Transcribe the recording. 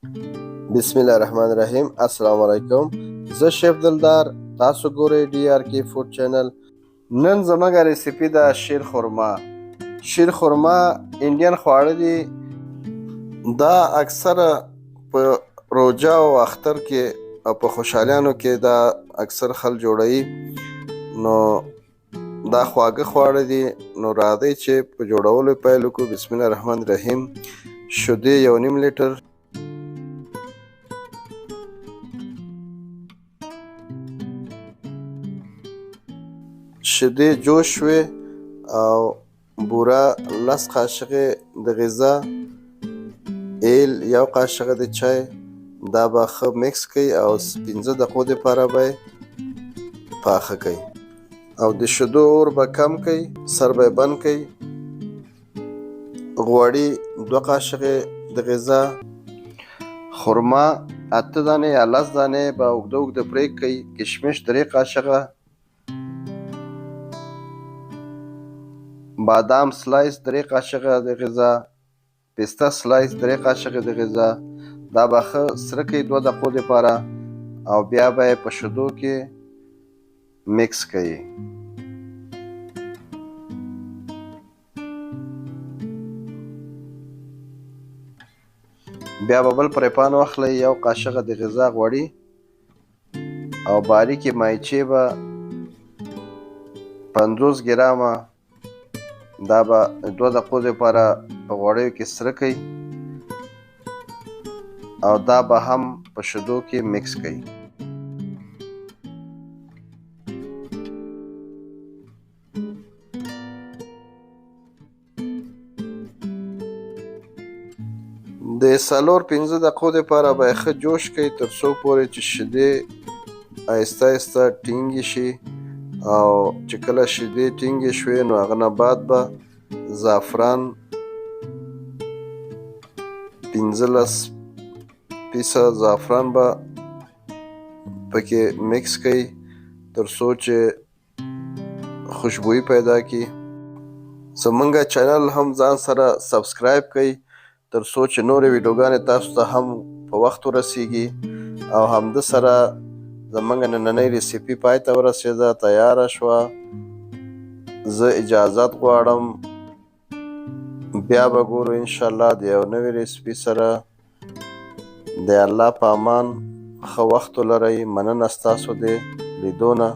بسم الله الرحمن الرحیم. السلام علیکم، زه شیف دلدار، تاسو ګورئ ډي آر کې فوډ چینل. نن زموږ ریسیپي ده شیر خرما. شیر خرما انډین خواړه دي. دا اکثره په روژه او اختر کې او په خوشحالیانو کې دا اکثر خلک جوړوي. نو دا خواږه خواړه دي. نو راځئ چې په جوړولو پیل وکړو. بسم الله الرحمن الرحیم. شیدې 1.5 لیټر، شیدې جوش شوې او بوره 10 قاشقې د غذا، ایل 1 قاشقه د چای، دا به ښه مکس کړئ او 5 دقیقو دپاره به یې پاخه کړئ او د شیدو اور به کم کړئ، سر به یې بند کړئ. غوړي 2 قاشقې د غذا، خرما 8 دانې یا 10 دانې به اوږده اوږده پرې کړئ، کشمش 3 قاشقه، بادام سلایس 3 قاشقه د غذا، پسته سلایس 3 قاشقه د غذا. دا به ښه سره کړئ 2 دقیقو دپاره او بیا به یې په شیدو کې مکس کړئ. بیا به بل پریپان واخلئ، 1 قاشقه د غذا غوړي او باریکې مایچې به 50 ګرامه، دا به 2 دقیقو دپاره په غوړیو کې سره کړئ او دا به هم په شیدو کې مکس کړئ. د 4-5 دقیقو دپاره به یې ښه جوش کړئ تر څو پورې چې شیدې آهسته آهسته ټینګې شي. او چې کله شیدې ټینګې شوې نو هغه نه بعد به زعفران 15 پیسه زعفران به پکې مکس کړئ تر څو چې خوشبویي پیدا کړي. زمونږ چینل هم ځان سره سبسکرایب کړئ تر څو چې نورې ویډیوګانې تاسو ته هم په وخت ورسیږي. او همده سره زمونږ نننۍ ریسیپي پای ته ورسېده، تیاره شوه. زه اجازت غواړم، بیا به ګورو انشاءالله د یو نوې ریسیپي سره. د الله په امان، ښه وخت ولرئ. مننه ستاسو د لیدو نه.